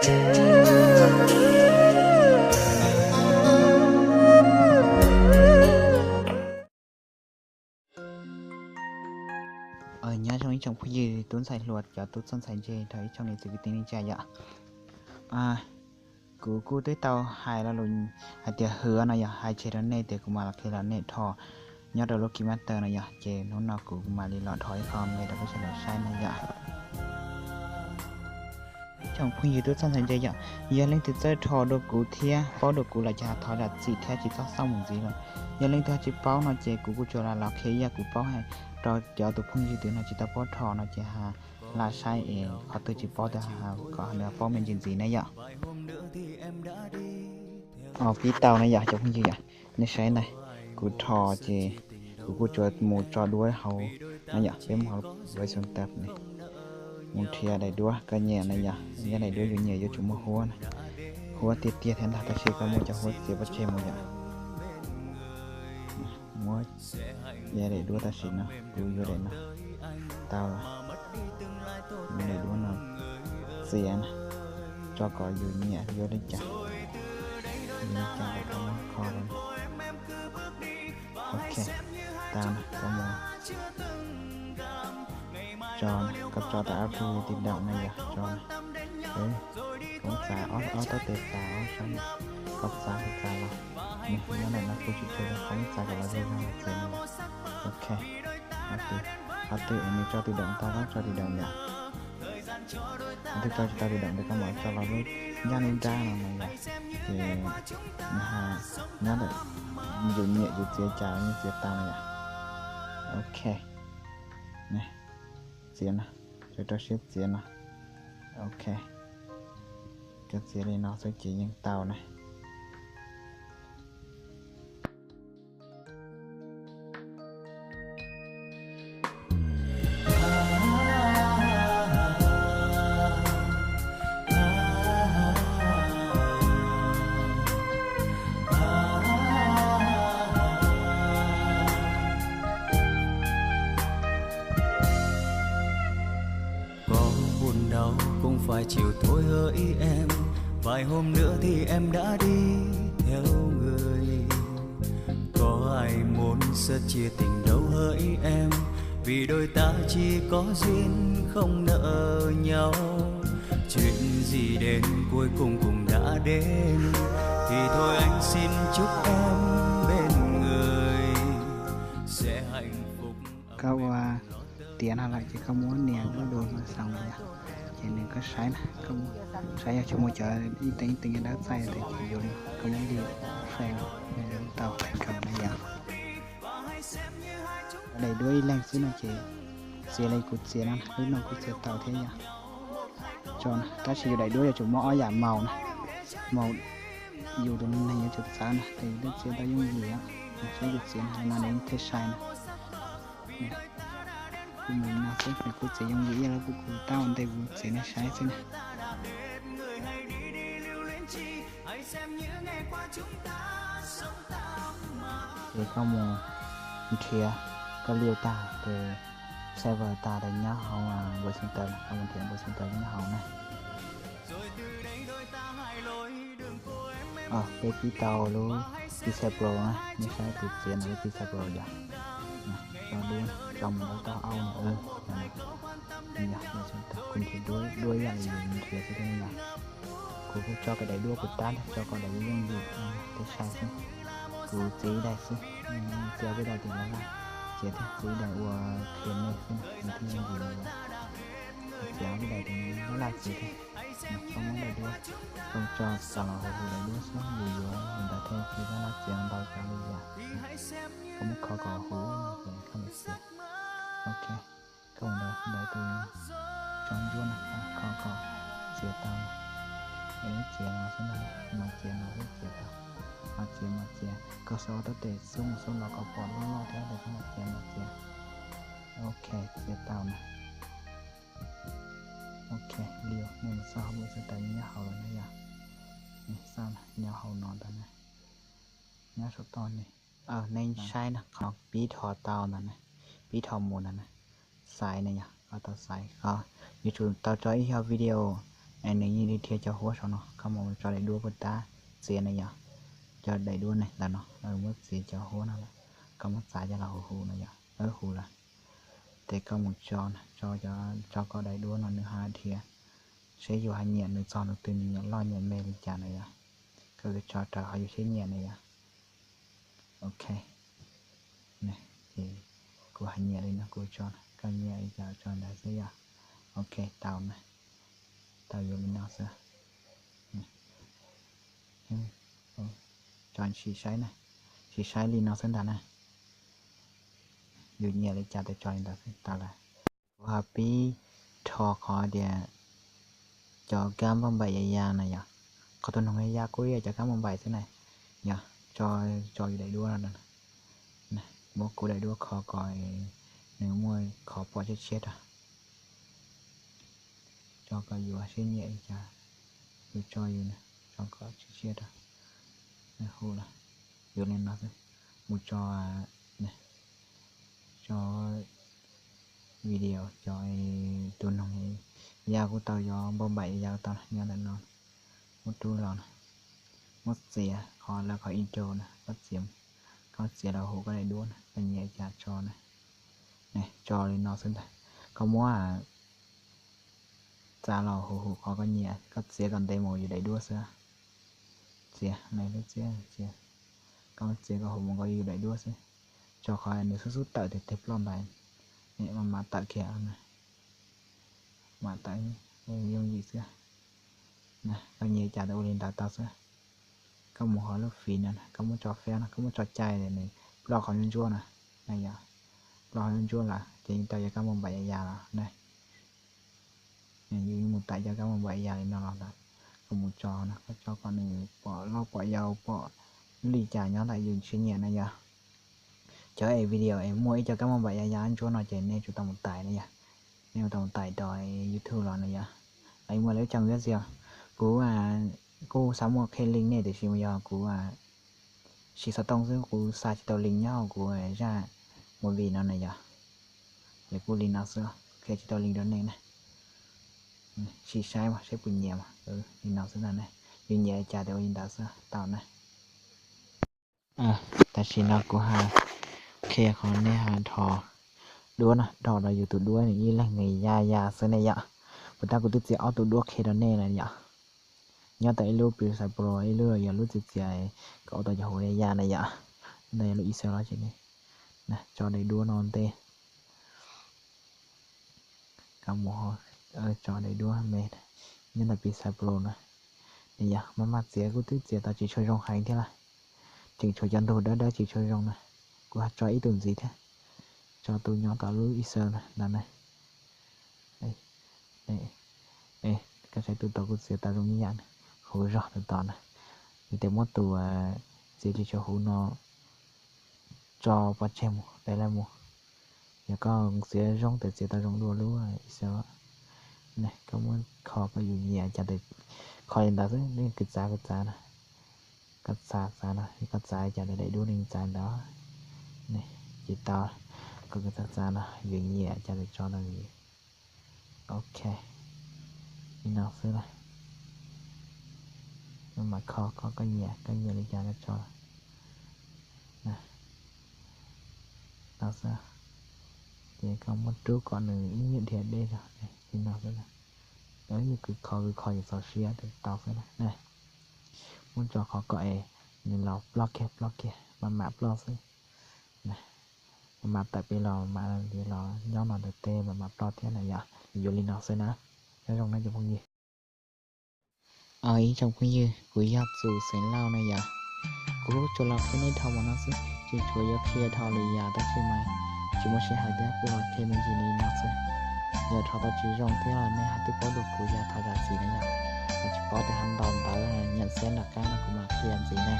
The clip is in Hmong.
Nyob zoo ib tsoom phooj ywg tub ntxhais hluas, cov tub txawj ntxhais ntse, rau ib tsoom niam txiv kwv tij neej tsa yom. Kuv kuj twb tau hais lo lus hais tias hwm no yog hais tseg rau nej tias kuv mam los qhia rau nej dhos nyob rau lub KineMaster no yom, ces hnub no kuv mam li los dhos ib qho me rau peb sawv daws saib no yom. Tsoom phooj ywg tub txawj ntxhais ntse yom, yog leej twg txawj dhos dua kuv thiab paub dua kuv lawm ces thov zam txim thiab tsis txhob xauj mus ntxiv lawm. Yog leej twg ho tsis paub no ces kuv kuj tsuas lam los qhia ib yam kuv paub hais rau cov tus phooj ywg twg no tsis tau paub dhos no ces ha lam saib es qhov twg tsis paub tias kom nws paub me ntsis ntxiv ne yom. Os, pib tau ne yom cov phooj ywg yom, nej saib ntag, kuv dhos ces kuv kuj tsuas mus tso duab hauv no yom, peb mus hauv Voice Center ne, mus nrhiav daim duab koj nyiam na yom, yog daim duab yus nyiam yuav tsum muaj huab na, huab tiag tiag thiab ntag tab sis koj muab cov huab txiav pov tseg mus yom. Muab daim duab tam sim no kuv yuav daim no tau lawm, muab daim duab no txiav na, tso kom yus nyiam yuav li cas, yuav li cas kom tau muab kho li. Ok, tau na, koj mus tso na, koj tso tas app di động na yom, tso na. Koj muab txav ob, ob tab tes txav ob sab, koj txav koj txav los, nyob ntawm no kuv tsis tshuav li, koj muab txav kom los zoo zoo txiav na. Ok, qhov twg nws tso di động tau koj tso di động yom. Qhov twg tso tsis tau di động ces koj mam tso los lub ncaj lub nrab no na yom. Ces nws ho nyob ntawm yus nyiam yus txiav cas los yeej txiav tau na yom. Ok, txiav no, rau rau siab txiav no. Ok, koj txiav li no xwb ces yeej tau na. Có buồn đau cũng phải chịu thôi hỡi em. Vài hôm nữa thì em đã đi theo người. Có ai muốn sớt chia tình đâu hỡi em. Vì đôi ta chỉ có duyên không nợ nhau. Chuyện gì đến cuối cùng cũng đã đến. Thì thôi anh xin chúc em bên người sẽ hạnh phúc. Koj ua tiav no lawm ces koj muab nias lub dua no xaus no yom. Ces nws koj saib na, koj saib yog tsis muaj cov ib teev ib teev dawb txaij tias ces yuav li, koj muab li fem nws tau teev kawg na yom. Daim duab ib leeg xwb no ces txiav li kuv txiav no, lub no kuj txiav tau thiab yom. Tso na, tab sis yus daim duab yuav tsum muaj ob yam màu na, màu yus tus neeg yuav tsum txav na, tes yus twb txiav tau yooj yim, saib yus txiav no nws thiaj sai na. Kuv mus no xwb, kuv txiav yooj yim ib yam li kuv tab ua ntej kuv txiav nej saib xwb na. Ces koj mus nrhiav koj liu tag tus server tas nyob hauv Voice Center, koj mus nrhiav Voice Center nyob hauv na. Peb pib tau lub Pixel Pro na, nej saib kuv txiav no lub Pixel Pro yom. Tso duab, tso mus rau tau au na, yog kuv nrhiav duab ib yam li yus nrhiav xwb thiab yom. Kuv kuj tso kom daim duab kuv tab thiab tso kom daim duab yooj yim thiab sai xwb. Kuv txiav ib daim xwb, txiav ib daim ces laj laj txiav thiab, txiav ib daim ua qhia nej xwb na, nws thiaj yooj yim na yom. Txiav ib daim ces laj laj txiav thiab. Koj muab daim duab, koj tso kom los huv huv daim duab xwb, yus yuav li ntawd thiaj li laj laj txiav ntau cov li yom. Koj muab kho kom huv ces koj mam txiav. Ok, koj mus ntawd tus tsob ntsuab na, kho kom txiav tau na. Es txiav no xwb na, no txiav no xwb txiav tau. Mas txiav mas txiav, koj xuas ob tab tes xub mus xub los kom pom loj loj thiab tes koj mam txiav mas txiav. Ok, txiav tau na. Ok, liu nej mus xauj hauv Voice Center nyob hauv lawm na yom. Xauj nyob hauv no ntag na, nyob saum toj ne. Nej saib na, qhov pib dhos tau ntag na, pib dhos mus ntag na, xaiv na yom, koj tau xaiv, koj yuav tsum tau tso ib co video Nws yeej li dhia cov huab saum no, koj mus tso daim duab puag ta txiav na yom. Cov daim duab ne ntawm no, muab txiav cov huab no lawm, koj muab txav coj los huv huv no yom, huv lawm. Ces koj mus tso, tso, tso koj daim duab no nws ho dhia, seb yus ho nyiam nws txog tus twg, nws nyiam loj nyiam me li cas na yom. Koj tso raws qhov yus siab nyiam na yom. Ok, ces kuv ho nyiam li no kuv tso, koj nyiam li cas tso ntawd xwb yom. Ok, tau na, tau yuav li no xwb. Tso sim saib na, sim saib li no xwb ntag na. Yus nyiam li cas tes tso li ntawd xwb tau lawm. Kuv ho pib rho qhov tias cov kab npauj npaim ya ya na yom. Qhov tus noog ya ya kuj yog cov kab npauj npaim xwb na yom. Tso, tso yus daim duab no, muab kuv daim duab kho kom nws muaj qhov pom tshiab tshiab rau. Tso kom yus siab nyiam li cas yus tso yus, tso kom tshiab tshiab rau. Hu lawm, yuav li no xwb. Mus tso, tso video cov tus noog ya kuj tau, cov npauj npaim ya kuj tau, nyob ntawm no. Muab rub los, muab txiav qhov lawv qhov intro na, koj txiav, koj txiav los huv koj daim duab na, koj nyiam li cas tso na. Tso li no xwb ntag. Koj muab txav los huv huv qhov koj nyiam, koj txiav kom ntev mus yus daim duab xwb. Txiav, txiav, koj txiav kom huv mus nkaus yus daim duab xwb. Tso qhov nws xub xub tawm tiag tiag ploj ntais, mam tawm kiag, mam tawm yooj yim xwb. Koj nyiam cas tes ua li ntawd tau xwb. Koj mus qhov lub fim no, koj muab tso faib no, koj muab tso cai nws ploj qhov ntsuab ntsuab na, na yom. Ploj qhov ntsuab ntsuab lawm ces yeej tau cov kab npauj npaim ya ya lawm na. Yus yeej mus tải cov kab npauj npaim ya ya li no los lawm. Koj mus tso no, koj tso kom nws pom loj pom yau pom li cas nyob ntawm yus siab nyiam na yom. Cov es video es muaj ib co kab npauj npaim ya ya ntsuab no ces nej tsum tau mus tải na yom. Nej tsum tau mus tải rau YouTube los na yom. Los muaj lawv cov web xios, kuv kuj xav muaj qhia link nej tiam sis mas yog kuv siv xov tooj xwb kuv xa tsis tau link nyob hauv kuv zaj movie no na yom. Ces kuj li no xwb, qhia tsis tau link rau nej na. Sim saib mas saib puas nyiam mas, li no xwb ntag na. Yus nyiam li cas tes ua li ntawd xwb tau na. Tam sim no kuv ho qhia qhov nej ho rho duab no, rho rau yus tus duab nws ib leeg nws ya ya xwb ne yom. Puas tab kuv twb txiav ob tug duab qhia rau nej lawm yom. Nyob tau ib lub Premiere Pro, ib lub yog lub txiav txiav kom ua tau cov huv ya ya na yom. Ntawd yog lub Excel los tsis ne. Tso daim duab no ntej. Koj mus tso daim duab me nyob ntawm Premiere Pro na. Nws yog maj maj txiav kuj twb txiav tau tsis tshua zoo heev thiab lawm. Tseem tshuav cov ntug dawb dawb tsis tshua zoo na. Kuv ho tso ib tug ntxiv thiab. Tso tus nyob tom lub Excel na, ntawd na. Koj saib tus tod kuj txiav tau zoo ib yam na, huv zog tus tod na. Yog tias muab tus txiav tsis tshua huv no tso pov tseg mus, dai lawm mus. Yog koj txiav zoo tes txiav tau zoo dua lub Excel. Koj muab kho koj yus nyiam cas tes kho li ntawd xwb, nej kws txav kws txav na. Koj txav txav no, koj txav li cas tes daim duab nws txav ntawd. Ces tau, koj kws txav txav no, yus nyiam cas tes tso rau yus. Ok, li no xwb na. Mam kho koj, koj nyiam, koj nyiam li cas koj tso no xwb. Ces koj muab rub kom nws ib nyuag dhia deb zog li no xwb na. Yus kws kho kws kho yus txaus siab tes tau xwb na. Muab tso qhov kom es nws los ploj kiag ploj kiag, mam mam ploj xwb. Mam mam tawm pem los mam li los nyob no ntawm tej mam mam ploj thiab na yom. Yuav li no xwb na. Nyob zoo na cov phooj ywg. Ib tsoom phooj ywg, kuv yog Txus Xeev Lauj na yom. Kuv kuj tsuas los qhia nej dhau mus no xwb, tseem tshuav yuav qhia dhau lwm yam tab sis mas tsis muaj sij hawm thiab kuj los qhia me ntsis li no xwb. Yog rho tau tsis zoo thiab los nej ho twb paub dua kuv yog thov zam txim na yom. Yog tsis paub tes ho ntaus ntawv nyem xab nram qab no kuv mam qhia ntxiv na.